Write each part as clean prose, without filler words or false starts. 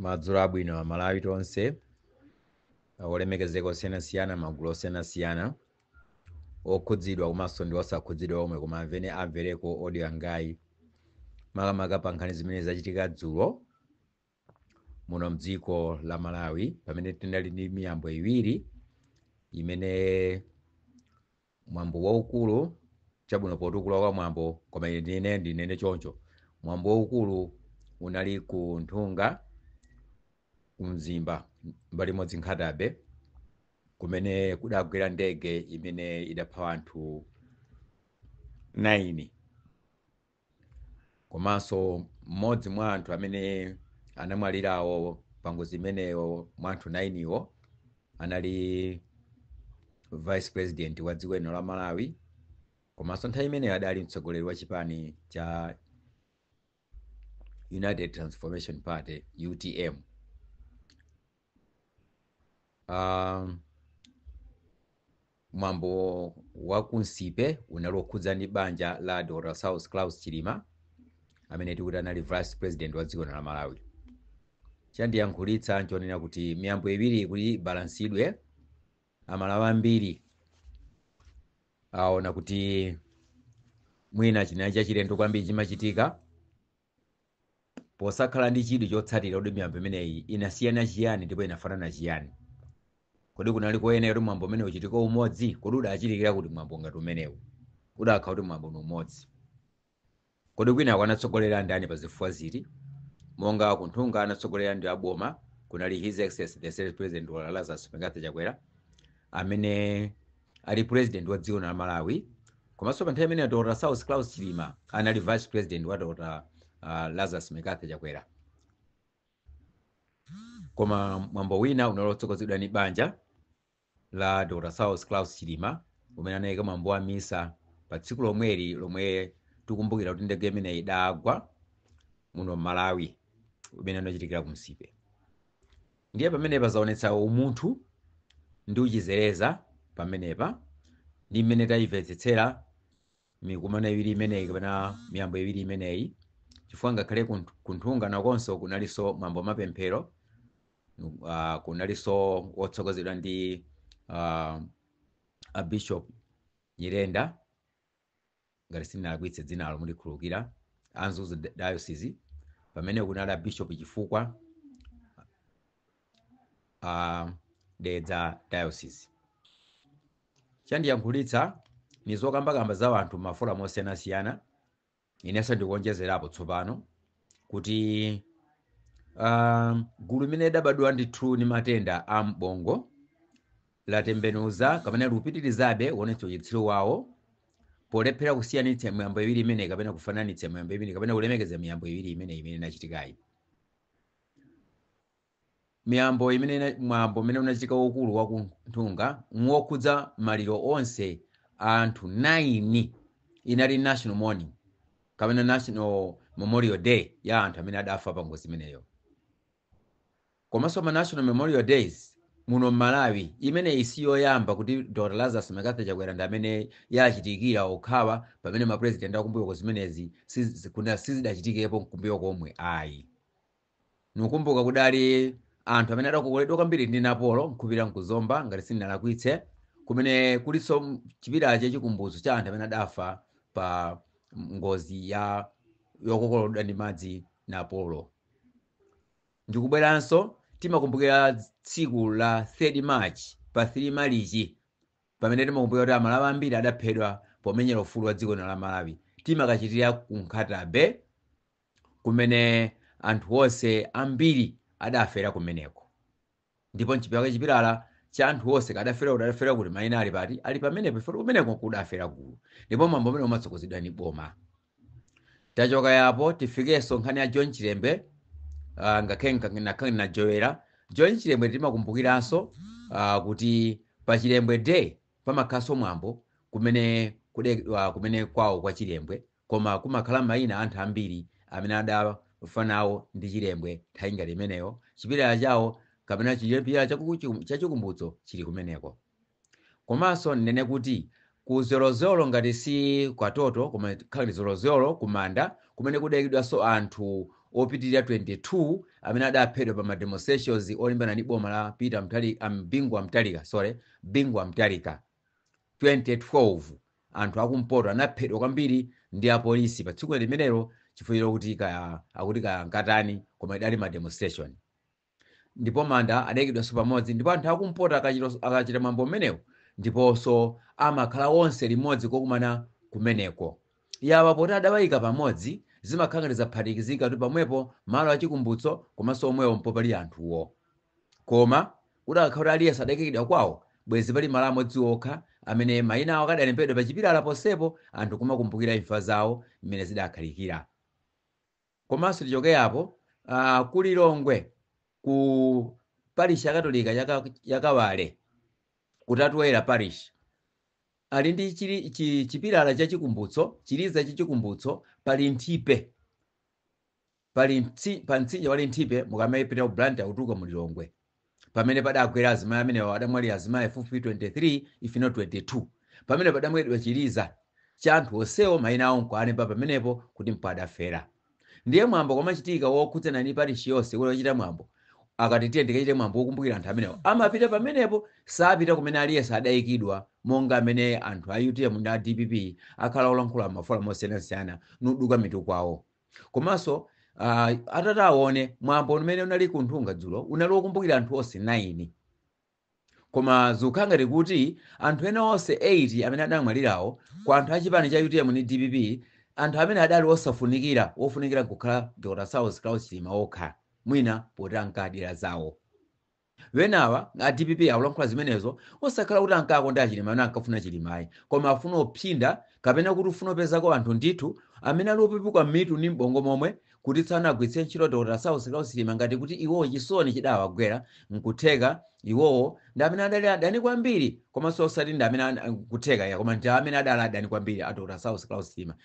Madzulo abwino Amalawi tonse, olemekezeka osiyanasiyana, magulu osiyanasiyana, okhudzidwa komanso ndi osakhudzidwa omwe, koma amene amvereko audio yangayi, makamaka pa nkhani zimene zachitika dzulo muno mdziko la Malawi, pamene tinali ndi miyambo iwiri imene mwambo waukulu, chabwino potukula kwa mwambo, koma ine ndinene choncho, mwambo waukulu unali ku Nthunga, kumzimba mbali imodzi Nkhata Bay, kumene kudagwera ndege imene idapha anthu 9, komanso mmodzi mwa anthu amene anamwalirawo pa ngozi imeneyo mwa anthu 9 iwo anali vice president wa dziko lino la Malawi, komanso nthawi imeneyo adali mtsogoleri wa chipani cha United Transformation Party, UTM. Mwambo wa kunsipe unali wokhudza ndi banja la Dr. Saulos Klaus Chilima, amene tikuti anali vice president wa dziko la Malawi. Chandiyankhulitsa nchonena kuti miyambo iwiri kuti ibalansidwe, Amalawi ambiri aona kuti mwina chinali chachilendo kwambiri chimachitika posakhala ndi chidwi chotsatira kuti miyambo imeneyi inasiyana chiyani ndipo inafanana chiyani. Kodi kunali koyenera kuti mwambo umene uchitike umodzi? Kodi udachitikira kuti mwambo ngati umenewu udakhala kuti mwambo ni umodzi? Kodi kwina anatsogolera ndani pa zifukwa ziti? Monga kunthunga anatsogolera ndi aboma, kunali His Excellency the State President Lazarus McCarthy Chakwera, amene ali president wa dziko la Malawi, komanso pa nthawi imeneyo Dr. Saulos Klaus Chilima anali vice president wa Dr. Lazarus McCarthy Chakwera. Koma mwambo wina unali wotsogozedwa ndi banja la Dr. Saulos Klaus Chilima, umene anayika mwambo wa misa pa tsiku lomweli lomwe tikumbukira kuti ndege imeneyi idagwa muno Malawi, umene unachitikira ku Nsipe. Ndiye pamenepa zaonetsa umunthu ndi uchizereza pamenepa ndi mmene tayimvetsetsera mikumano iwiri imeneyi kapena miyambo iwiri imeneyi, chifukwa ngakhale kunthunga nakonso kunalinso mwambo wa mapemphero, kunalinso wotsogozedwa ndi a Bishop Nyirenda, ngati sindinalakwitse dzinalo mundikhululukira, a Mzuzu Diocese, pamene kunali a Bishop Chifukwa a Dedza Diocese. Chandiyankhulitsa ni zokambakamba za anthu m'maforum osiyanasiyana. Inenso ndikuonjezerapo tsopano kuti gulu limene lidabadwa ndithu ndi matenda a mbongo latembenuza kapena likupitirizabe kuonetsa uchitsiru wawo polephera kusiyanitsa miyambo iwiri imeneyi kapena kufananitsa miyambo iwiri kapena kulemekeza miyambo iwiri imeneyi imene inachitikayi. Miyambo imene mwambo umene unachitika wokulu wa kunthunga wokhudza maliro onse a anthu 9, inali national mourning kapena national memorial day ya anthu amene adafa pa ngozi imeneyo. Komanso ma national memorial days muno Malawi, imene si yoyamba kuti Dr. Lazarus McCarthy Chakwera ndi amene yachitikira okhawa, pamene ma president akumbuyo zimenezi sizidachitikepo mkumbuyo komwe ayi. Nukumbuka kudali anthu amene adakokoledwa kwambiri ndi Napolo nkhupira nkuzomba, ngati sindinalakwitse, kumene kulinso chipilala chachikumbutso cha anthu amene adafa pa ngozi ya yokokoledwa ndi madzi Napolo. Ndikubweranso timakumbukira tsiku la 3 March, pa 3 Marichi, pamene timakumbukira kuti Amalawi ambiri adaphedwa pomenyera ufulu wa dziko la Malawi. Timakachitira ku Nkhata Bay, kumene anthu onse ambiri adafera kumeneko, ndipo nchipilala chipilala cha anthu onse kadafera kuti adafera kuti mayina ali pati ali pamenepo, ifo kumeneko kudafera gulu, ndipo mwambo umene umatsogozedwa ni boma. Tachoka yapo, tifikenso nkhani ya John Chilembwe. Ngakhale nakhale najoyera John Chilembwe, timakumbukiranso kuti pa Chilembwe Day pamakhalanso mwambo kumene kumene kwawo kwa Chilembwe, koma kumakhala mayina anthu ambiri amene adafa nawo ndi Chilembwe nthawi ngati imeneyo. Chipilala chawo kapena chipilala chachikumbutso chili kumeneko. Komanso ndinene kuti ku Zolozolo, ngati si kwatoto koma khala ndi Zolozolo, kumanda kumene kudayikidwanso anthu opitirira 22 amene adaphedwa pa ma demonstrations olimbana ndi boma la Peter Mutharika, Bingu wa Mutharika, sorry, Bingu wa Mutharika. 2012 anthu akumpoto anaphedwa kwambiri ndi apolisi pa tsiku limenelo chifukwa chokuti kaya akuti kaya nkatani, koma idali ma demonstration. Ndipo manda adayikidwanso pamodzi, ndipo anthu akumpoto akachita mwambo umenewo ndiponso amakhala onse limodzi kokumana kumeneko. Yawa poti adawayika pamodzi, zimakhala ngati zaphatikizika kuti pamwepo malo achikumbutso komanso omwewo mpo pali anthuwo. Koma kuti akakhala kuti aliyense adayikidwa kwawo, bwezi pali malo amodzi okha amene mayina awo akadalembedwa pa chipilala ponsepo, anthu kumakumbukira imfa zawo mmene zidakhalikira. Komanso tichoke apo, ku Lilongwe ku parish ya Katolika ya Kawale, Utatu Woyera Parish, ali ndi chipilala cha chikumbutso, chiliza cha chikumbutso pali Nthipe, pali pa mtsinje wali Nthipe mukamapita ku Blantyre kutuluka mu Lilongwe, pamene padagwera azimayi amenewa, adamwalira azimayi fupi 23 if not 22, pamene padamwalidwa chiliza cha anthu onsewo mayina awo nkualemba pamenepo kuti mpadafera. Ndiye mwambo kwamachitika wokhudzana ndi parish yonse kuti wachita mwambo, akati tiye tikachite mwambo wokumbukira anthu amenewo, amapita pamenepo, sapita kumene aliyense adayikidwa, monga amene anthu a UTM ndi a DPP akhala olankhula maforum osiyanasiyana nuduka mitu kwawo. Komanso atati aone mwambo umene unali ku Nthunga dzulo unali wokumbukira anthu onse 9, koma zikukhala ngati kuti anthu ena onse 8 amene adamwalirawo kwa anthu achipani cha UTM ndi DPP, anthu amene adali osafunikira, wofunikira kukhala Dr. Saulos Klaus Chilima okha, mwina poti ankadyera zawo. Wenawa a DPP akulankhula zimenezo osakhala kuti ankakonda Chilima amene ankafuna Chilimayi, koma afuna opsinda kapena kuti ufuna opezako anthu ndithu amene ali opepuka mitu ndi mbongo momwe, kuti tsana agwiritse ntchito Dr. Saulos Klaus Chilima ngati kuti iwowo chisoni chidawagwera. Nkutheka iwowo ndi amene adali adani kwambiri, komanso osati ndi amene nkutheka ya, koma ndi amene adali adani kwambiri a Dr. Saulos Klaus Chilima.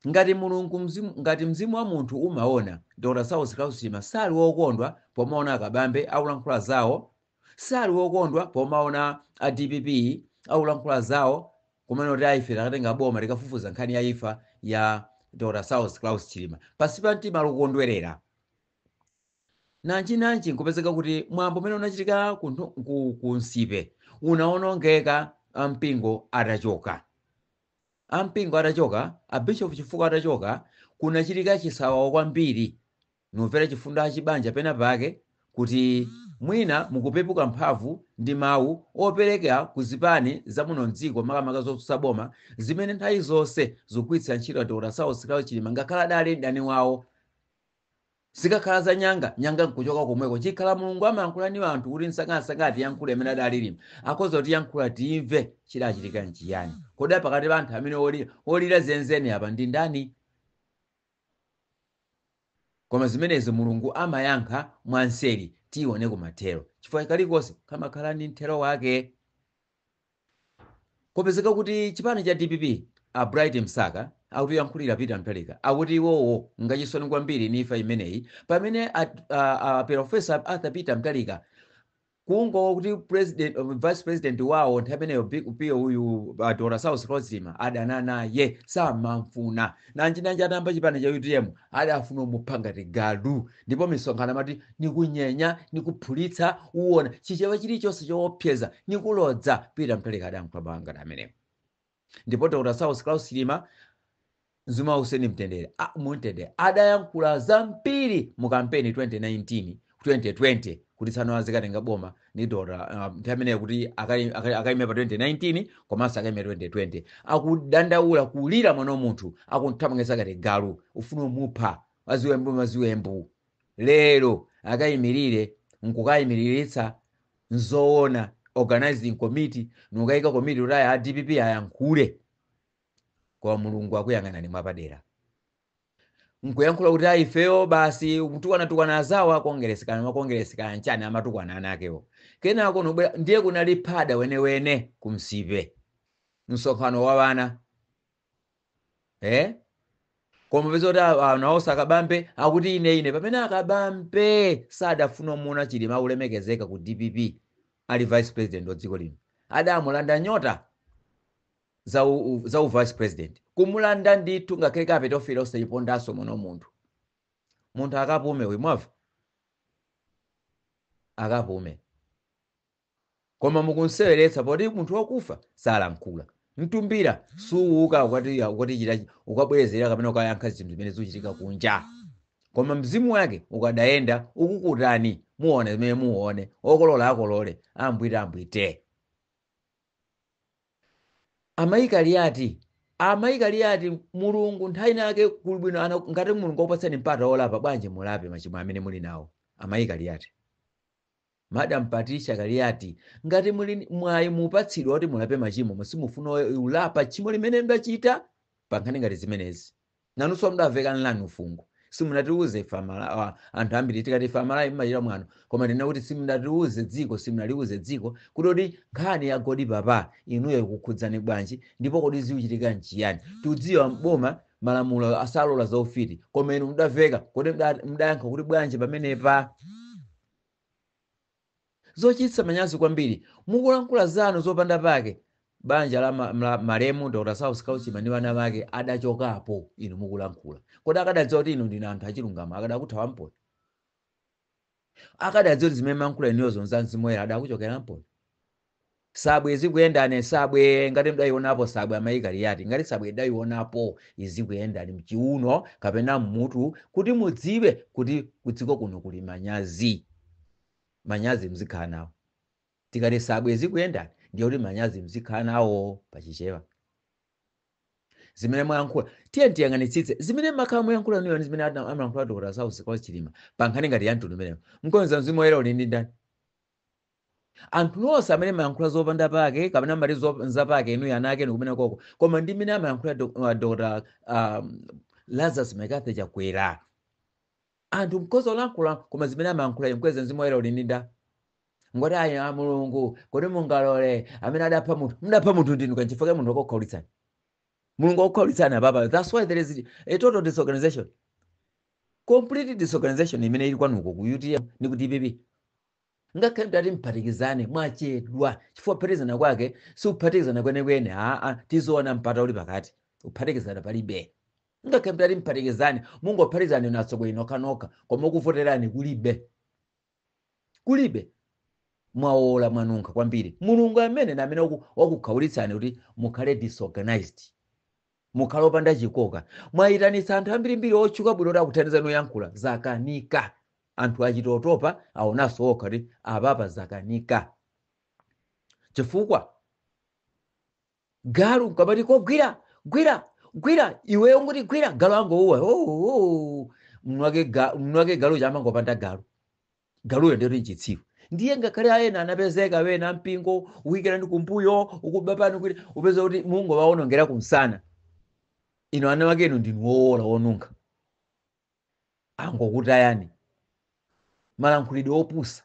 Ngati Mulungu mzimu, ngati mzimu wa munthu umaona, Dr. Saulos Klaus Chilima sali wokondwa pomaona akabambe akulankhula zawo, sali wokondwa pomaona a DPP akulankhula zawo kumene kuti aife takatenga boma tikafufuza nkhani ya imfa ya Dr. Saulos Klaus Chilima. Pasi pa mtima akukondwerera nanji nanji. Nkupezeka kuti mwambo umene unachitika ku Nsipe unawonongeka ampingo atachoka. Ampingo atachoka, a bishop chifukwa atachoka, kunachitika chisawawa kwambiri. Numvera chifundo achibanja pena pake kuti mwina mukupepuka mphamvu ndi mawu opereka ku zipani zamuno mdziko, makamaka zotsutsa boma, zimene nthawi zonse zikugwiritsa ntchito Dr. Saulos Klaus Chilima ngakhala adali mdani wawo. Zikakhala za nyanga nyanga nkuchoka komweko, chikhala Mulungu amayankhula ndi anthu kuti msangasanga atiyankhule amene adalilima, akhoza kutiyankhula timve chidachitika nchiyani. Kodi pakati pa anthu amene olira zenzene apa ndi ndani? Koma zimenezi Mulungu amayankha mwanseri, tione kumathero, chifukwa kalikonse kamakhala ndi mthero wake. Kupezeka kuti chipani cha DPP, a Bright Msaka akutiyankhulira Peter Mutharika, akuti iwowo ngachisoni kwambiri ni imfa imeneyi, pamene a Professor Arthur Peter Mutharika kungo kuti president, vice president wawo nthawi imeneyo piyo uyu Dr. Saulos Klaus Chilima adana naye, samamfuna nanji nanji. Atamba chipani cha UTM adafuna umupha ngati galu, ndipo misonkhano amati nikunyenya, nikuphulitsa, uwona chichewa chilichonse choopseza nikulodza. Peter Mutharika adayankhula mawu ngati amenewo, ndipo Dr. Saulos Klaus Chilima, mzimu wauseni mtendere, mumtendere, adayankhula zambiri mu kampeni 2019 2020 kuti tsano azikatenga boma ni Dr. Nthawi imeneyo kuti akayime pa 2019 komanso akayime 2020, akudandaula kulira mwana wa munthu akunthamangitsa ngati galu ufuna umupha, maziwembu maziwembu. Lero akayimirire nkukayimiriritsa nzoona organizing committee, nukayika committee kuti aya a DPP ayankhule, koma Mulungu akuyang'anani mwapadera nkuyankhula kuti aifeyo basi kutukwana-tukwana azawo akongeresi kana makongeresi kana nchani amatukwana ana akewo. Kenako nobwera ndiye kunali phada wenewene kumsipe msonkhano wa wana, Koma peza kuti nawonso akabambe akuti ine ine, pamene akabambe sadafuna umuona Chilima akulemekezeka ku DPP ali vice president wa dziko lino, adamulanda nyota za u vice president, kumulanda ndithu, ngakhale kapetofera osayipondanso mwana wa munthu. Munthu akapume uyu, mwamva, akapume. Koma mukunseweretsa poti munthu wakufa salankhula. Mtumbira suuka ukati ukabwerezera kapena ukayankha zinthu zimene zikuchitika kunja. Koma mzimu wake ukadayenda ukukutani, muone zimene muone, okolola akolole, ambwite ambwite. Amayi Kaliati, amayi Kaliati, Mulungu nthawi yake kuli bwino ngati Mulungu akupatsani mpata wolapa, bwanji mulape machimo amene muli nawo. Amayi Kaliati, Madam Patricia Kaliati, ngati muli mwayi mupatsidwa kuti mulape machimo, musimufuna ulapa tchimo limene mudachita pa nkhani ngati zimenezi. Nanunso mudaveka nlanu ufungo, simunatiuze ife anthu ambiri tikati ife Amalawi mmachita mwano, koma ndina kuti simunatiuze dziko, simunaliuze dziko kuti kodi nkhani ya Godi Papa inuyo ikukhudzani bwanji, ndipo kodi zikuchitika nchiyani. Tikudziwa mboma malamulo asalola zaufiti, koma inu mudaveka, kodi mudayankha kuti bwanji pamenepa? Zochititsa manyazi kwambiri, mukulankhula zanu zopanda pake. Banja la malemu Dr. Saulos Klaus Chilima ndi ana ake adachokapo, inu mukulankhula. Kodi akadadziwa kuti inu ndinu anthu achilungamo, akadakuthawa mponi? Akadadziwa kuti zimene mankhula inuyo zonse Mzimu Woyera, adakuchokera mponi? Sabwe zikuyendani, sabwe ngati mudayionapo sabwe, amayi Kaliati, ngati sabwe idayionapo izikuyendani mchiuno kapena mmutu, kuti mudziwe kuti kudziko kuno kuli manyazi. Manyazi mzikhala nawo. Tikati sabwe zikuyendani, ndiye kuti manyazi mzikhala nawo pachichewa. Zimene mwayankhula, tiye tiyang'anitsitse zimene makhala muyankhula niyo ndi zimene amayankhula Dr. Saulos Klaus Chilima pa nkhani ngati ya mtundu umenewo. Mkonza Mzimu Woyera uli ndi ndani? Anthu nonse amene mayankhula zopanda pake kapena mali zapake, inu ana ake kumene koko, koma ndi mmene amayankhula Dr. Lazarus McCarthy Chakwera, anthu mkhoza olankhula, koma zimene amayankhula, mkweza Mzimu Woyera uli ndi ndani? Ngoti ayi a Mulungu, kodi mungalole amene adapha munthu? Mudapha munthu ndinu, kanchifukwa munthu akukhaulitsani, Mulungu akukhaulitsani apapa. That's why there is a total disorganization, complete disorganization imene ili kwanuko ku UTM ndi ku DPP. Ngakhale mtati mphatikizane, mwachedwa, chifukwa kuphatikizana kwake sikuphatikizana kwenekwene. Aa, tizoona mpata uli pakati, kuphatikizana palibe. Ngakhale mtati mphatikizane, mungophatikizana inu atsogoleri nokhanokha, koma ukuvoterani kulibe, kulibe. Mwaola, mwanunkha kwambiri. Mulungu amene na amene wakukhaulitsani kuti mukhale disorganized, mukhale opanda chikoka. Mwayitanitsa anthu ambirimbiri otchuka bwino kuti akuthandizani oyankhula, zakanika. Anthu achita otopa, aonanso okha kuti apapa zakanika, chifukwa galu kamati kogwira gwira gwira, iweyo nguti gwira, galu angouwa oh, oh. Mwake galu chamangopanda galu, galuyo ndiyo nchitsiru. Ndiye ngakhale ayena anapezeka wena mpingo ukikira ndi kumbuyo ukuba pano kuti upeza kuti mungowaonongera kumsana. Ino ana wake inu ndinu wowola wonunkha, angokutayani. Malankhulidwe opusa,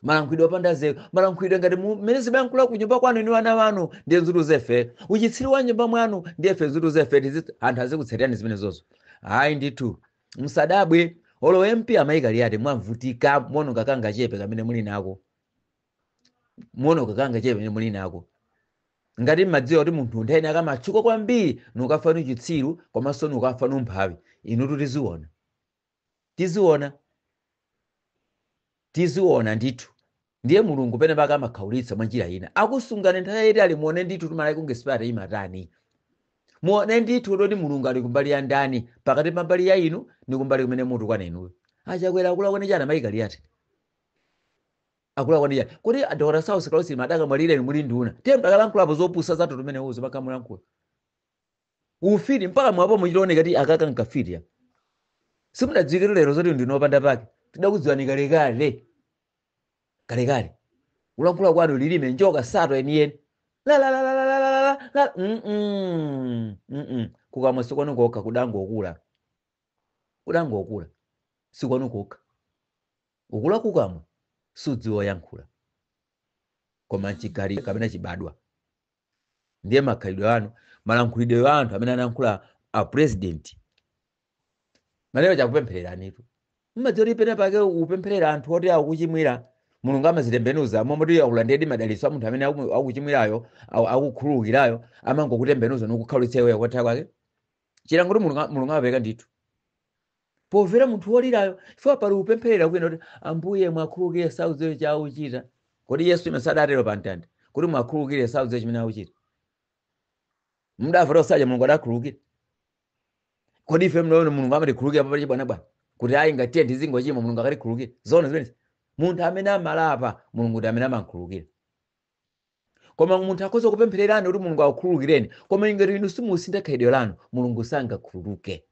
malankhulidwe opanda nzeru, malankhulidwe ngati mmene zimayankhula ku nyumba kwanu inu ana wanu, ndiye nzeru zefe. Uchitsiru wa nyumba mwanu ndiye fe nzeru zefe, anthu azikutsatirani zimene zozo. Ayi ndithu, msadabwe olo MP amayi Kaliati mwamvutika, muono kakanga chepe kamene muli nako, muono kakanga chepe kamene muli nako. Ngati mmadziwa kuti munthu nthene akamatchuka kwambiri nukafa nuchitsiru komanso nukafa numphawi, inu tiziona, tiziona, tiziona ndithu. Ndiye Mulungu pene pake amakhaulitsa mwa njira ina, akusungani nthawi yayitali, muone ndithu tumalayi kungesipata imatani. Muone ndithu kuti Mulungu ali kumbali ya ndani, pakati pa mbali ya inu ndi kumbali kumene mutu kwana inuyo. Achakwera akulakwani chani? Amayi Kaliati akulakwani chani? Kuti Dr. Saulos Klaus Chilima adakamwalira inu muli nduna, tiye mdakalankhulapo zopusa zathu tumene uzo makamulankhula ufiti mpaka mwapo muchioneka ti akaka nkafiti ya simudadziwikire lero zoti ndinu opanda pake. Tidakudziwani kalekale, kalekale. Kulankhula kwanu lilime njoka sato enieni, la la la la la la la la la. Kukamwa sikwanu kokha, kudangokula, kudangokula, sikwanu kokha ukula kukamwa, sudziwa yankhula koma nchigali kapena chibadwa. Ndiye makhalidwe anu, malankhulidwe a anthu amene anayankhula a president maneno chakupemphereranitu. Mmadziwa kuti pene pake upempherera anthu oti akuchimwira, Mulungu amazitembenuza momwe akulandedi madalitso a munthu amene akuchimwirayo, akukhululukirayo, amangokutembenuza nokukhalutsa iweyo kwatha kwake chilango kuti Mulungu amapereka ndithu. Pomvera munthu wolirayo, chifukwa pali kupempherera kwina kuti Ambuye mwakhululukire, saudziwe chauchita. Kodi Yesu ime sadatero pa mtanda kuti mwakhululukire, saudziwe chimene akuchita? Mudamva osaja Mulungu adakhululukira? Kodi ife mnaona Mulungu amatikhululukira papali bwana kuti ayi, ngatiye ndizingochimwa, Mulungu akatikhululukira? Zoona zimenezi? Munthu amene amalapa, Mulungu ndi amene amakhululukira. Koma munthu akhoza kupemphererani kuti Mulungu akukhululukireni, koma ingati inu simusintha khalidwe lanu, Mulungu sangakhululuke,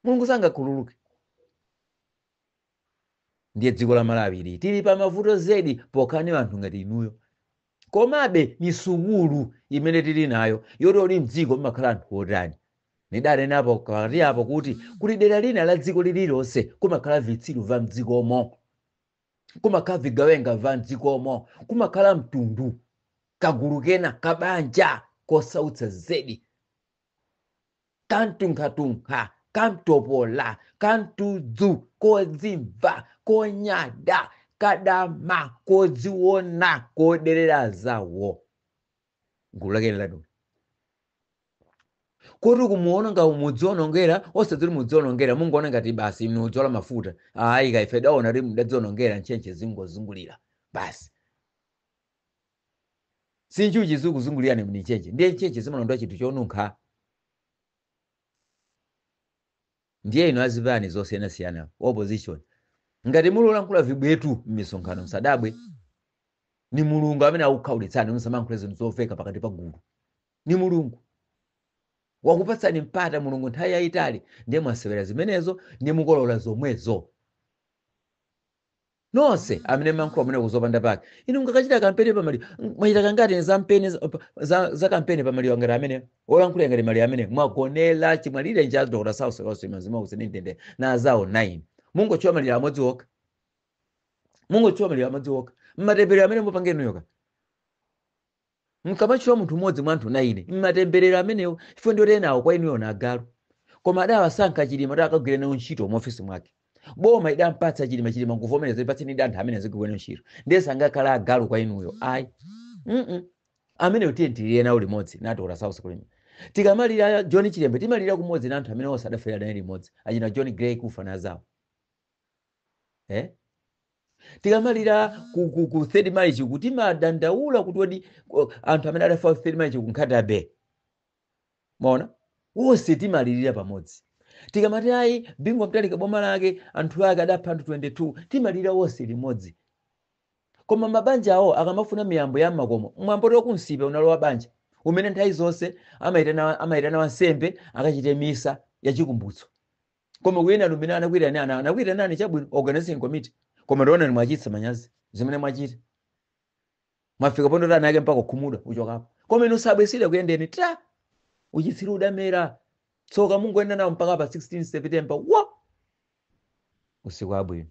Mulungu sangakhululuke. Ndiye dziko la Malawi ili tili pa mavuto zedi pokhala ndi anthu ngati inuyo. Komabe ni sukulu imene tili nayo yoti uli mdziko mmakhala anthu otani. Nidanenapo pakati apo kuti kuli dera lina la dziko lililonse kumakhala vitsiru va mdzikomo, kumakhala vigawenga va mdzikomo, kumakhala mtundu kagulu kena kabanja kosautsa zedi, kantunkha-tunkha, kamtopola, kantudzu, kodzimva, konyada, kadama, kodziona, koderera zawo. Gulu lake ladula koti kumuona nga mudzionongera, osadzoti mudzionongera, mungoona ngati basi mudzola mafuta. Ayi, kaife daona kuti mudadzionongera ntchentche zingozungulira basi, si njuchi zikuzungulirani mni ntchentche. Ndiye ntchentche zimalondola chinthu chonunkha. Ndiye ino azipani zosiyanasiyana, opposition, ngati mulolankhula vibwetu m'misonkhano, msadabwe, ni Mulungu amene akukhaulitsani. Musamayankhule zinthu zoveka pakati pa gulu. Ni Mulungu wakupatsani mpata, Mulungu, nthawi yayitali, ndiye mwasewera zimenezo, ndiye mukolola zomwezo. Nonse amene mankhula amene kuzopanda pake, inu mukakachita kampeni pamaliro, mwachita kangati za mpeni za kampeni pamaliro ngati amene olankhula ngati maliro amene mwagonera chimwalire nja Dr. Saulos Klaus Mzimu usenendende na azawo 9? Mungochiwa maliro amodzi okha, mungochiwa maliro amodzi okha mmatemberero amene mupangenuyoka. Mkamachula munthu mmodzi mwa anthu 9 mmatemberero amenewo, chifukwa ndiyo enawo kwa inuyo na agalu. Koma adawasankha Chilima kuti akagwire nawo ntchito mu ofisi mwake. Boma idampatsa Chilima, Chilima nkuvomereza, ipatseni ndi anthu amene azigwira nawo ntchito. Ndiye sangakhala agalu kwa inuyo, ayi. Amenewo tiye tilire nawo limodzi na Dr. Saulos Kulima. Tikamalira John Chilembe, timalira kumodzi na anthu amene onse adafera naye limodzi, achina John Gray kufa na zawo, eh? Tikamalira ku third March kuti timadandaula kuti odi anthu amene adafa ku third March ku Nkhata Bay, maona wonse timalirira pamodzi. Tikamati ayi, Bingu Mutharika boma lake anthu ake adapha anthu 22, timalira wonse limodzi. Koma mabanja awo akamafuna miyambo ya makomo, mwambo wakunsipe unalowa banja umene nthawi zonse amayitana wansembe akachite misa yachikumbutso. Koma kuyena lumene anakwirani ana anakwirani chabwino organizing committee, koma ndiona ni mwachitsa manyazi zimene mwachita. Mwafika pondoti ana ake mpaka kukhumudwa uchokapo. Koma inu sabwesire kuyendeni ta uchitsiru udamera tsoka, mungoyenda nawo mpaka pa 16 September wa usiku. Abwino.